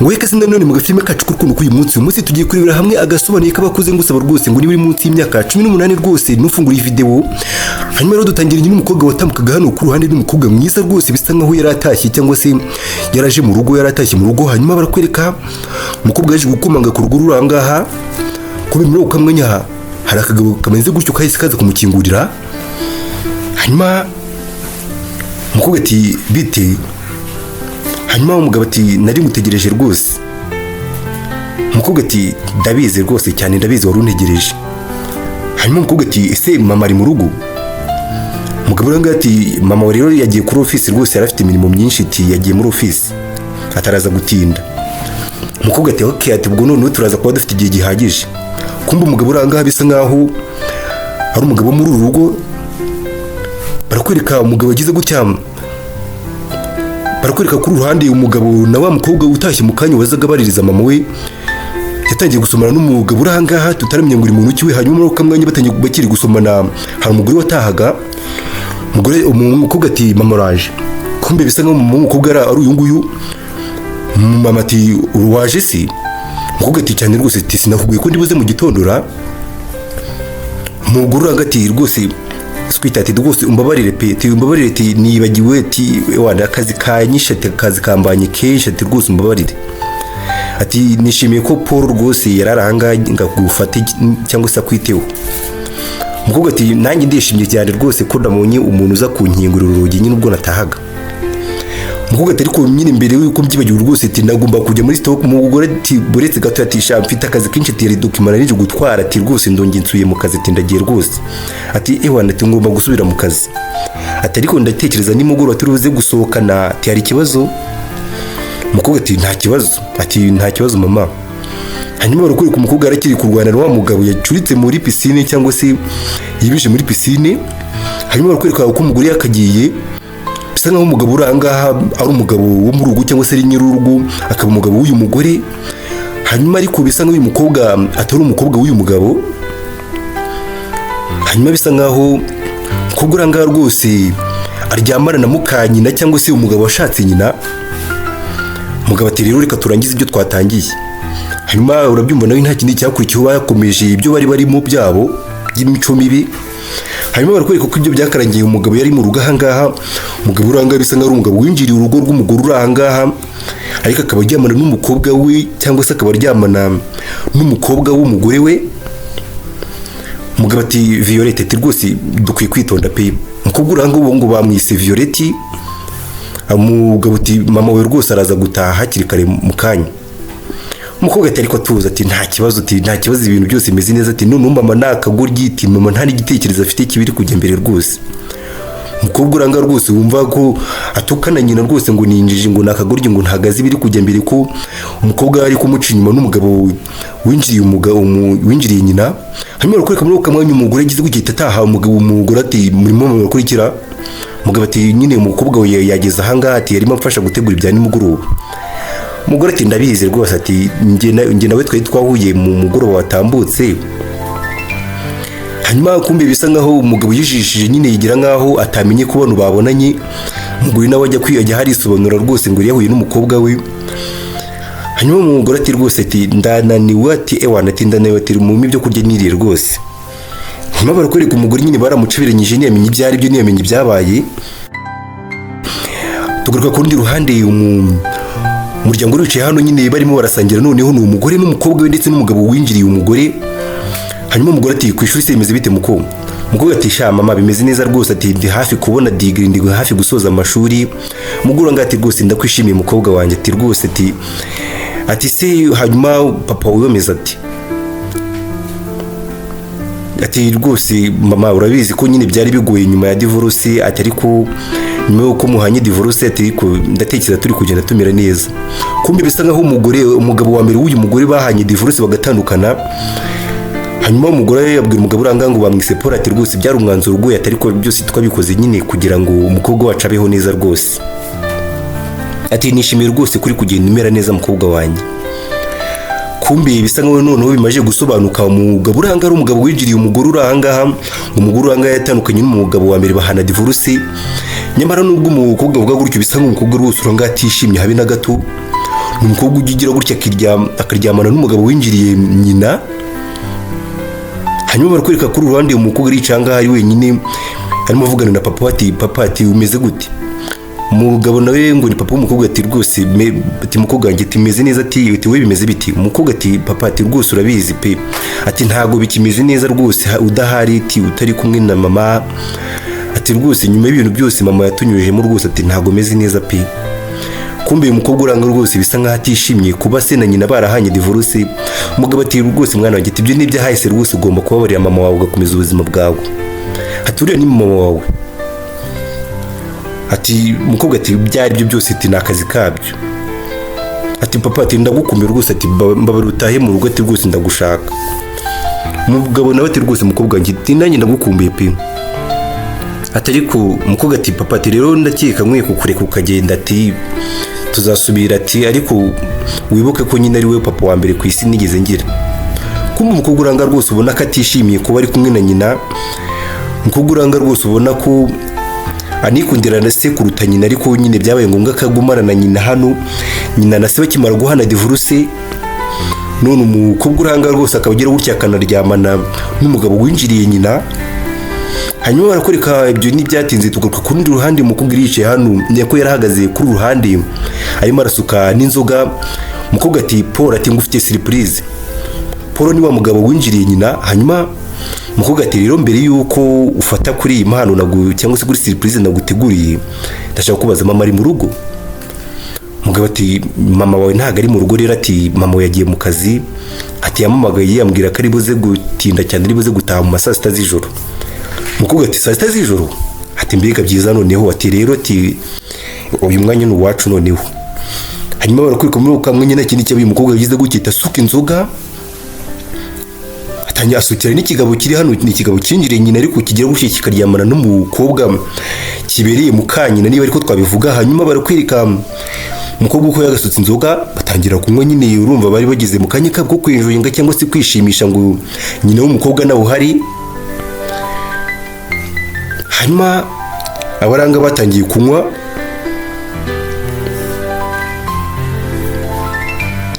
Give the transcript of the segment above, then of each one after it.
Ngo reka nanone mu gafilime kacu k'urukundo k'uyu munsi, uyu munsi tugiye kurebera hamwe agasobanuye k'abakuze. Ngusaba rwose ngo niba uri munsi y'imyaka 18 rwose ntufungure iyi video. Hanyuma rero dutangiranye n'umukobwa watambukaga hano ku ruhande, n'umukobwa mwiza rwose, bisa nkaho yari atashye cyangwa se yaraje mu rugo, yari atashye mu rugo. Hanyuma barakwereka umukobwa yaje gukomanga ku rugo ruri aha ngaha. Kuba muri ako mwanya hari akagabo kameze gutyo kahise kaza kumukingurira. Hanyuma umukobwa ati: "Bite?" Hanyuma umugabo ati: "Nari ngutegereje rwose." Umukobwa ati: "Ndabizi rwose cyane, ndabizi wari untegereje." Hanyuma umukobwa ati: "Ese mama ari mu rugo?" Umugabo rero ati: "Mama we rero yagiye kuri ofisi rwose, yari afite imirimo myinshi." Ati: "Yagiye muri ofisi, ataraza gutinda." Umukobwa ati: "Okay." Ati: "Ubwo noneho turaza kuba dufite igihe gihagije." Kumbe umugabo uri ahangaha bisa nkaho ari umugabo muri uru rugo. Barakwereka umugabo wagize gutya, barakwereka kuri ruhande umugabo na wa mukobwa utashye mu kanya wazaga abaririza mama we, yatangiye gusomana n'umugabo uri ahangaha tutaramenya ngo uri muntu ki we. Hanyuma muri ako mwanya batangiye bakiri gusomana, hari umugore watahaga. Umugore, umukobwa ati: "Mama uraje?" Kumbe bisa nkaho mama w'umukobwa ari uyu nguyu. Mama ati: "Waje si?" Umukobwa ati: "Cyane rwose." Ati: "Sinakubwiye ko ndibuze mu gitondo ra?" Umugore uri ati: "Rwose sweetheart, ati rwose umbabarire pe." Ati: "Umbabarire." Ati: "Nibagiwe." Ati: "Wana akazi kanyishe." Ati: "Akazi kambanye kenshi." Ati: "Rwose umbabarire." Ati: "Nishimiye ko Paul rwose yari ari ahangaha ngo agufate cyangwa se akwiteho." Umukobwa ati: "Nanjye ndishimye cyane rwose ko ndabonye umuntu uza kunkingurira urugi nyine ubwo natahaga." Umukobwa ati: "Ariko nyine mbere yuko mbyibagiwe rwose," ati "nagomba kujya muri stock." Umugore ati: "Buretse gato." Ati: "Sha, mfite akazi kenshi." Ati: "Document nari gutwara." Ati: "Rwose ndongeye nsuye mu kazi." Ati: "Ndagiye rwose." Ati: "Ewana," ati "ngomba gusubira mu kazi." Ati: "Ariko ndatekereza nimugoroba turi buze gusohokana." Ati: "Hari ikibazo?" Umukobwa ati: "Nta kibazo." Ati: "Nta kibazo, mama." Hanyuma barakwereka umukobwa yarakiri kurwana na wa mugabo yacuritse muri pisine cyangwa se yibishe muri pisine. Hanyuma barakwereka uko umugore yakagiye, bisa nkaho umugabo uri ahangaha ari umugabo wo mu rugo cyangwa se ari nyir'urugo, akaba umugabo w'uyu mugore. Hanyuma ariko bisa nkaho uyu mukobwa atari umukobwa w'uyu mugabo. Hanyuma bisa nkaho umukobwa uri ahangaha rwose aryamana na mukanyina cyangwa se umugabo washatse nyina. Umugabo ati: "Rero reka turangize ibyo twatangiye." Hanyuma urabyumva nawe, nta kindi cyakurikiyeho, bakomeje ibyo bari barimo byabo by'imico mibi. Hanyuma barakwereka ko ibyo byakarangiye umugabo yari mu rugo ahangaha. Umugabo uri ahangaha bisa nkaho ari umugabo winjiriye urugo rw'umugore uri ahangaha, ariko akaba aryamana n'umukobwa we cyangwa se akaba aryamana n'umukobwa w'umugore we. Umugabo ati: "Violette," ati "rwose dukwiye kwitonda pe." Umukobwa uri ahangaha ubu ngo bamwise Violette. Umugabo ati: "Mama we rwose araza gutaha hakiri kare mu kanya." Umukobwa ati: "Ariko tuza." Ati: "Nta kibazo." Ati: "Nta kibazo, ibintu byose bimeze neza." Ati: "None mama ni akagoryi." Ati: "Mama nta n'igitekerezo afite kibiri kujya mbere rwose." Umukobwa uranga rwose wumva ko atukana nyina rwose ngo ni injiji, ngo ni akagoryi, ngo ntagazi ibiri kujya mbere, ko umukobwa ari kumuca inyuma n'umugabo winjiriye umugabo winjiriye nyina. Hanyuma barakwereka muri ako mwanya umugore agize gutya ataha. Umugabo, umugore ati: "Murimo murakurikira?" Umugabo ati: "Nyine umukobwa we yageze ahangaha." Ati: "Yarimo amfasha gutegura ibya nimugoroba." Umugore ati: "Ndabizi rwose." Ati: "Njye nawe twari twahuye mu mugoroba watambutse." Hanyuma kumbe bisa nkaho umugabo yijishije nyine, yigira nkaho atamenye ko bano babonanye. Umugore nawe ajya ajya harisobanura rwose ngo yahuye n'umukobwa we. Hanyuma umugore ati: "Rwose," ati "ndananiwe." Ati: "Ewana," ati "ndananiwe." Ati: "Mumpe ibyo kurya niriye rwose." Hanyuma barakwereka umugore nyine baramucabiranyije, ntiyamenye ibyo ari byo, ntiyamenye ibyabaye. Tugaruka ku rundi ruhande, umuryango wicaye hano nyine barimo barasangira. Noneho ni umugore n'umukobwa we ndetse n'umugabo winjiriye umugore. Hanyuma umugore ati: "Ku ishuri se bimeze bite, muko?" Umukobwa ati: "Sha mama, bimeze neza rwose." Ati: "Ndi hafi kubona degree, ndi hafi gusoza amashuri." Umugore ngo ati: "Rwose ndakwishimiye, mukobwa wanjye." Ati: "Rwose." Ati: "Se hanyuma papa wiyomeza?" Ati: "Rwose mama, urabizi ko nyine byari bigoye nyuma ya divorce." Ati: "Ariko nyuma y'uko muhanye divorce," ati "ariko ndatekereza turi kugenda tumera neza." Kumbe bisa nkaho umugore, umugabo wa mbere w'uyu mugore bahanye divorce bagatandukana. Hanyuma umugore yabwira umugabo uranga ngo bamwise Paul, ati: "Rwose byari umwanzuro ugoye," ati "ariko byose twabikoze nyine kugira ngo umukobwa wacu abeho neza rwose." Ati: "Nishimiye rwose kuri kugenda umera neza, mukobwa wanjye." Kumbe bisa nkaho noneho bimaze gusobanuka, umugabo uranga ari umugabo winjiriye umugore uri ahangaha. Umugore uranga yatandukanye n'umugabo wa mbere, bahana divorce. Nyamara nubwo umukobwa avuga gutyo, bisa nk'umukobwa rwose uranga atishimye habe na gato. Ni umukobwa ujya ugira gutya akaryamana n'umugabo winjiriye nyina. Hanyuma barakwereka kuri uruhande umukobwa aricaye ahangaha ari wenyine, arimo avugana na papa we, ati: "Papa," ati, "umeze gute?" Umugabo nawe ngo ni papa w'umukobwa, ati: "Rwose ati mukobwa wanjye," ati, "meze neza," ati: "we bimeze biti?" Umukobwa ati: "Papa," ati, "rwose urabizi pe," ati, "ntago bikimeze neza rwose udahari," ati, "utari kumwe na mama," ati, "rwose nyuma y'ibintu byose mama yatunyujijemo rwose," ati, "ntago meze neza pe." Kumbe uyu mukobwa uranga rwose bisa nkaho atishimiye kuba se na nyina barahanye divorce. Umugabo ati: "Rwose mwana wanjye," ati, "ibyo ni ibyahahise rwose, ugomba kubabarira mama wawe ugakomeza ubuzima bwawe," ati, "uriya ni mama wawe." Ati umukobwa ati: "Ibyo ari byo byose," ati, "ni akazi kabyo," ati: "Papa," ati, "ndagukumbuye rwose," ati, "mbabarira utahe mu rugo," ati, "rwose ndagushaka." Umugabo nawe ati: "Rwose mukobwa wanjye," ati, "nanjye ndagukumbuye pe." Ati ariko umukobwa ati: "Papa," ati, "rero ndakeka nkwiye kukureka ukagenda," ati, "tuzasubira," ati, "ariko wibuke ko nyine ari we papa wa mbere ku isi nigeze ngira." Kumbe umukobwa uranga rwose ubona ko atishimiye kuba ari kumwe na nyina. Umukobwa uranga rwose ubona ko anikundira na se kuruta nyina, ariko nyine byabaye ngombwa ko agumana na nyina hano, nyina na se bakimara guhana divorce. None umukobwa uranga rwose akaba agira gutya akanaryamana n'umugabo winjiriye nyina. Hanyuma barakwereka ibyo ntibyatinze, tugaruka ku rundi ruhande, umukobwa yicaye hano nyako yarahagaze kuri ruhande arimo arasuka n'inzoga. Umukobwa ati: "Paul," ati, "ngufitiye surprise." Paul ni wa mugabo winjiriye nyina. Hanyuma umukobwa ati: "Rero mbere y'uko ufata kuri iyi mpano nagu cyangwa se kuri surprise naguteguriye, ndashaka kubaza, mama ari mu rugo?" Umugabo ati: "Mama wawe ntabwo ari mu rugo rero," ati, "mama we yagiye mu kazi," ati, "yampamagaye ambwira ko ari buze gutinda cyane, ari buze gutaha mu ma saa 6 z'ijoro." Umukobwa ati: "Saa 6 z'ijoro?" Ati: "Mbega byiza noneho," ati, "rero," ati, "uyu mwanya ni uwacu noneho." Hanyuma barakwereka muri ako kamwe nta kindi cyabaye, umukobwa yagize gutya asuka inzoga, atangira asukira n'ikigabo kiri hano. Ni ikigabo cyinjiriye nyina, ariko kigira gutya kikaryamana n'umukobwa kibereye mukanyina, niba ariko twabivuga. Hanyuma barakwereka umukobwa uko yagasutse inzoga, batangira kunywa nyine. Urumva bari bageze mu kanya kabo ko kwinjoyinga cyangwa se kwishimisha, ngo nyina w'umukobwa nawe uhari. Hanyuma abaranga batangiye kunywa.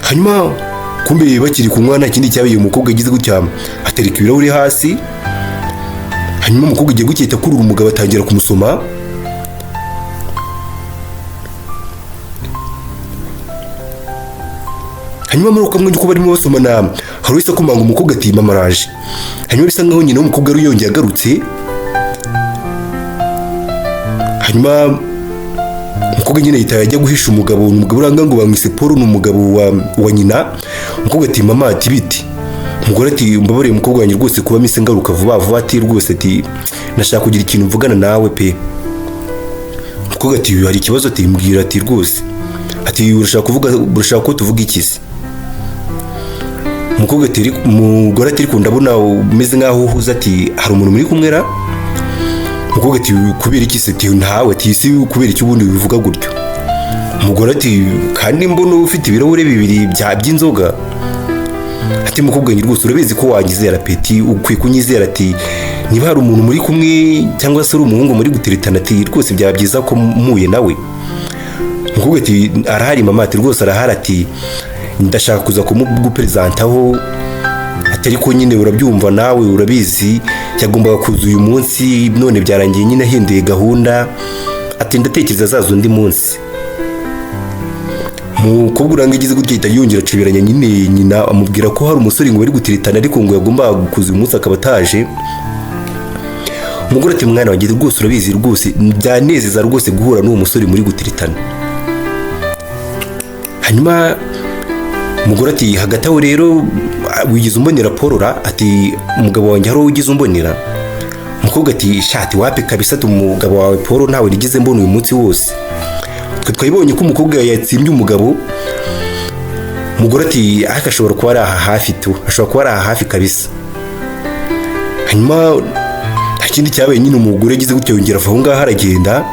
Hanyuma kumbe bakiri kunywa nta kindi cyabaye, umukobwa agize gutya atereka ibirahuri hasi. Hanyuma umukobwa agiye gukita kurura umugabo, atangira kumusoma. Hanyuma muri uko mwanya uko barimo basomana, hari uwahise akomanga. Umukobwa ati: "Mama araje." Hanyuma bisa nkaho nyina w'umukobwa ari yongeye agarutse. Hanyuma umukobwa nyine yahita ajya guhisha umugabo. Ni umugabo uranga ngo bamwise Paul, ni umugabo wa nyina. Umukobwa ati: "Mama," ati, "biti?" Umugore ati: "Mbabarire umukobwa wanjye rwose kuba mise ngaruka vuba vuba," ati, "rwose," ati, "nashaka kugira ikintu mvugana nawe pe." Umukobwa ati: "Hari ikibazo?" Ati: "Mbwira," ati, "rwose," ati, "urashaka kuvuga, urashaka ko tuvuga iki se?" Umukobwa ati, umugore ati: "Ariko ndabona umeze nkaho uhuze," ati, "hari umuntu muri kumwe ra?" Umukobwa ati: "Kubera iki se?" Ati: "Ntawe," ati, "si kubera iki ubundi bivuga gutyo?" Umugore ati: "Kandi mbona ufite ibirahure bibiri bya by'inzoga." Ati: "Mukobwa wanjye, rwose urabizi ko wanyizera peti, ukwiye kunyizera," ati, "niba hari umuntu muri kumwe cyangwa se ari umuhungu muri guteretana," ati, "rwose byaba byiza ko mpuye nawe." Umukobwa ati: "Arahari mama," ati, "rwose arahari," ati, "ndashaka kuza kumuguperezantaho," ati, "ariko nyine urabyumva nawe urabizi, yagombaga kuza uyu munsi none byarangiye nyine ahinduye gahunda," ati, "ndatekereza azaza undi munsi." Umukobwa uranga igize gutya ahita yongera acibiranya nyine nyina, amubwira ko hari umusore ngo bari guteretana, ariko ngo yagombaga kuza uyu munsi akaba ataje. Umugore ati: "Mwana wanjye, rwose urabizi, rwose byanezeza rwose guhura n'uwo musore muri guteretana." Hanyuma umugore ati: "Hagati aho rero wigeze umbonera Paul ra?" Ati: "Umugabo wanjye hari uwo wigeze umbonera?" Umukobwa ati: "Shati wapi kabisa," ati, "umugabo wawe Paul ntawe nigeze mbona uyu munsi wose." Twe twabibonye ko umukobwa yatsimbye umugabo. Umugore ati: "Ariko ashobora kuba ari aha hafi tu, ashobora kuba ari aha hafi kabisa." Hanyuma nta kindi cyabaye nyine, umugore agize gutya yongera ava aho ngaho aragenda.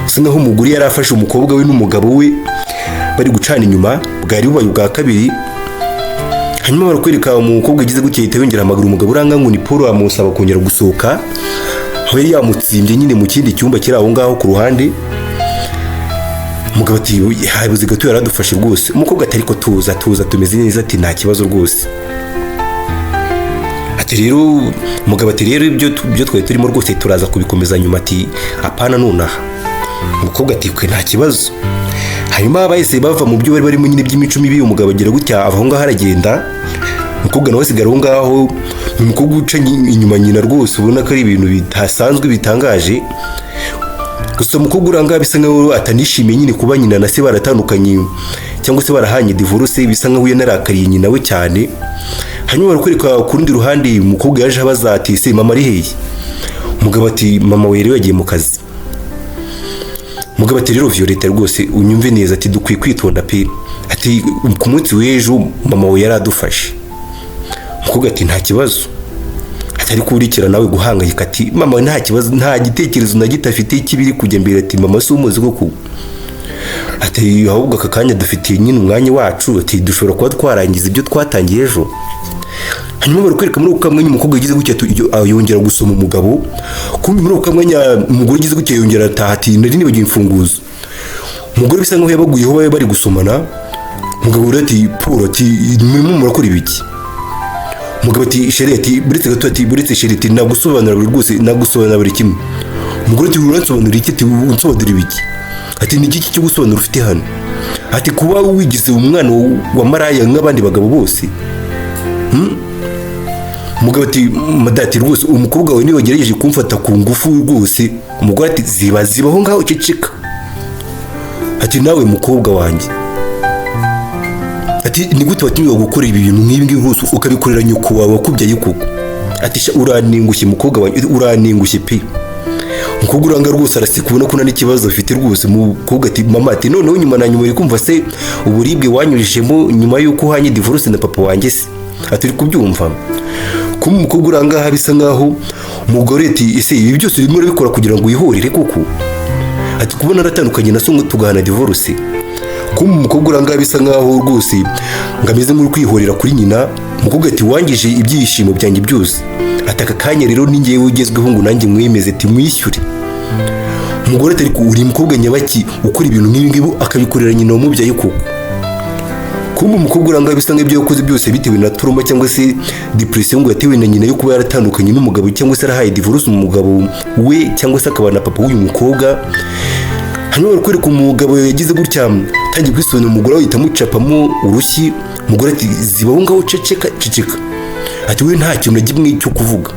Bisa nkaho umugore yari afashe umukobwa we n'umugabo we bari gucana inyuma, bwari bubaye ubwa kabiri. Hanyuma barakwereka umukobwa agize gutya ahita yongera ahamagara umugabo uranga ngo ni Paul, amusaba kongera gusohoka aho yari yamutsimbye nyine mu kindi cyumba kiri aho ngaho ku ruhande. Umugabo ati: "Habuze gato yaradufashe rwose." Umukobwa ati: "Ariko tuza, tuza, tumeze neza." Ati: "Nta kibazo rwose." Ati rero, umugabo ati: "Rero ibyo twari turimo rwose turaza kubikomeza nyuma." Ati: "Apana nonaha." Umukobwa ati: "Kwe, nta kibazo." Hanyuma bahise bava mu byo bari barimo nyine by'imico mibi. Umugabo agira gutya ava aho ngaho aragenda, umukobwa nawe asigara aho ngaho. Ni umukobwa uca inyuma nyina rwose, ubona ko ari ibintu bidasanzwe bitangaje. Gusa umukobwa uranga bisa nkaho atanishimiye nyine kuba nyina na se baratandukanye cyangwa se barahanye divorce, bisa nkaho yanarakariye nyina we cyane. Hanyuma barakwereka ku rundi ruhande, umukobwa yaje abaza ati: "Se mama ari hehe?" Umugabo ati: "Mama we rero yagiye mu kazi." Umugabo ati: "Rero Violette, rwose unyumve neza." Ati: "Dukwiye kwitonda pe." Ati: "Ku munsi w'ejo mama we yaradufashe." Umukobwa ati: "Nta kibazo." Atari kurikira nawe guhangayika. Ati: "Mama nta kibazo, nta gitekerezo na gito afite kibiri kujya mbere." Ati: "Mama si umuzi koko." Ati: "Ahubwo aka kanya dufitiye nyine umwanya wacu." Ati: "Dushobora kuba twarangiza ibyo twatangiye ejo." Hanyuma barakwereka muri ako kamwanya umukobwa yagize gutya yongera gusoma umugabo. Kumbe muri ako kamwanya umugore ugize gutya yongera ataha, ati: "Nari nibagiwe imfunguzo." Umugore bisa nkaho yabaguyeho bari bari gusomana. Umugabo rero ati: "Paul," ati: "murimo murakora ibiki?" Umugabo ati: "Chérie," ati: "buretse gato." Ati: "Buretse chérie," ati: "Nagusobanura buri rwose, nagusobanura buri kimwe." Umugore ati: "Uransobanurira iki?" Ati: "Unsobanurira ibiki?" Ati: "Ni iki cyo gusobanura ufite hano?" Ati: "Kuba wigize umwana wa maraya nk'abandi bagabo bose." Umugabo ati: "Madati, rwose umukobwa wawe niba wagerageje kumfata ku ngufu rwose." Umugore ati: "Ziba, ziba aho ngaho, ceceka." Ati: "Nawe mukobwa wanjye," ati: "ni gute watinyuka gukora ibi bintu nk'ibi ngibi rwose, ukabikorera nyoko wawe wakubyaye koko?" Ati: "Sha, uranengushye mukobwa wanjye, uranengushye pe." Umukobwa uranga rwose araseka, ubona ko nta n'ikibazo afite rwose. Umukobwa ati: "Mama," ati: "noneho nyuma na nyuma uri kumva se uburibwe wanyujijemo nyuma y'uko uhanye divorce na papa wanjye se?" Ati: "Uri kubyumva?" Kuba umukobwa urangaha bisa nkaho umugore ati: "Ese ibi byose urimo urabikora kugira ngo wihorere koko?" Ati: "Kubona naratandukanye na so tugahana divorce." Kuba umukobwa urangaha bisa nkaho rwose ngo ameze nk'uri kwihorera kuri nyina. Umukobwa ati: "Wangije ibyishimo byanjye byose." Ati: "Aka kanya rero ni ngewe ugezweho ngo nanjye mwemeze." Ati: "Mwishyure." Umugore ati: "Ariko uri umukobwa nyabaki ukora ibintu nk'ibi ngibi, akabikorera nyina wamubyaye koko?" Kumbe umukobwa uranga bisa nk'ibyo yakoze byose bitewe na trauma cyangwa se depression ngo yatewe na nyina yo kuba yaratandukanye n'umugabo, cyangwa se yarahaye divorce umugabo we, cyangwa se akaba na papa w'uyu mukobwa. Hanyuma barakwereka umugabo yagize gutya atangiye kwisobanura, umugore we ahita amucapamo urushyi. Umugore ati: "Ziba aho ngaho, ceceka, ceceka." Ati: "We nta kintu na kimwe cyo kuvuga."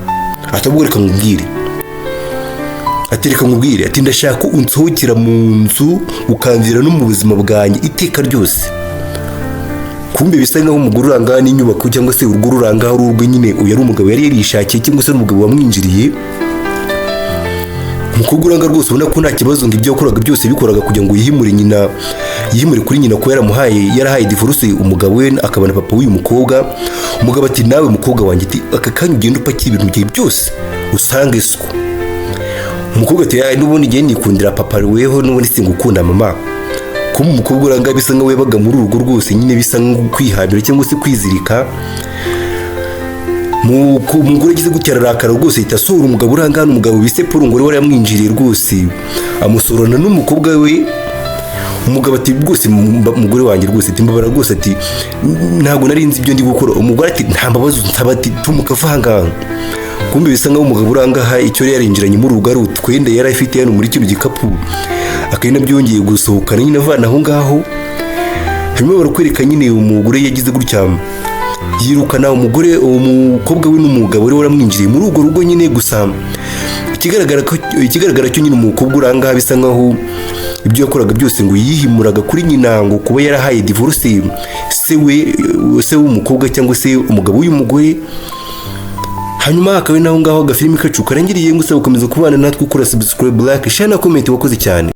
Ati: "Ahubwo reka nkubwire." Ati: "Reka nkubwire." Ati: "Ndashaka ko unsohokera mu nzu, ukamvira no mu buzima bwanjye iteka ryose." Kumbe bisa nkaho umugore uranga n'inyubako cyangwa se urugo ruranga ari urwe nyine. Uyu ari umugabo yari yarishakiye, cyangwa se ari umugabo wamwinjiriye. Umukobwa uranga rwose ubona ko nta kibazo, ngo ibyo yakoraga byose bikoraga kugira ngo yihimure nyina, yihimure kuri nyina ko yaramuhaye, yarahaye divorce umugabo we, akaba na papa w'uyu mukobwa. Umugabo ati: "Nawe mukobwa wanjye," ati: "aka kanya ugenda upakira ibintu byawe byose usange isuku." Umukobwa ati: "Ay, n'ubundi ngiye nikundira papa, weho n'ubundi singukunda mama." Kuba umukobwa uranga bisa nkaho yabaga muri urugo rwose nyine, bisa nko kwihambira cyangwa se kwizirika. Umugore agize gutya ararakara rwose, ahita asohora umugabo uranga hano, umugabo bise Paul, ngo wari yamwinjiriye rwose, amusohorana n'umukobwa we. Umugabo ati: "Rwose mugore wanjye rwose," ati: "mbabara rwose," ati: "ntabwo nari nzi ibyo ndi gukora." Umugore ati: "Nta mbabazi nsaba," ati: "tumuka ava aha ngaha." Kumbe bisa nkaho umugabo urangaha icyo yari yarinjiranye muri urugo ari utwenda yari afite hano muri kino gikapu, akaba nabyo yongeye gusohokana nyine avana aho ngaho. Hanyuma barakwereka nyine umugore yagize gutya yirukana umugore, umukobwa we n'umugabo wari waramwinjiriye muri urwo rugo nyine. Gusa ikigaragara cyo nyine umukobwa urangaha bisa nkaho ibyo yakoraga byose ngo yihimuraga kuri nyina, ngo kuba yarahaye divorce se we, se w'umukobwa cyangwa se umugabo w'uyu mugore. Hanyuma akaba ari naho ngaho agafilimi kacu karangiriye. Ngusaba gukomeza kubana natwe, ukora subscribe, like, share na comment. Wakoze cyane.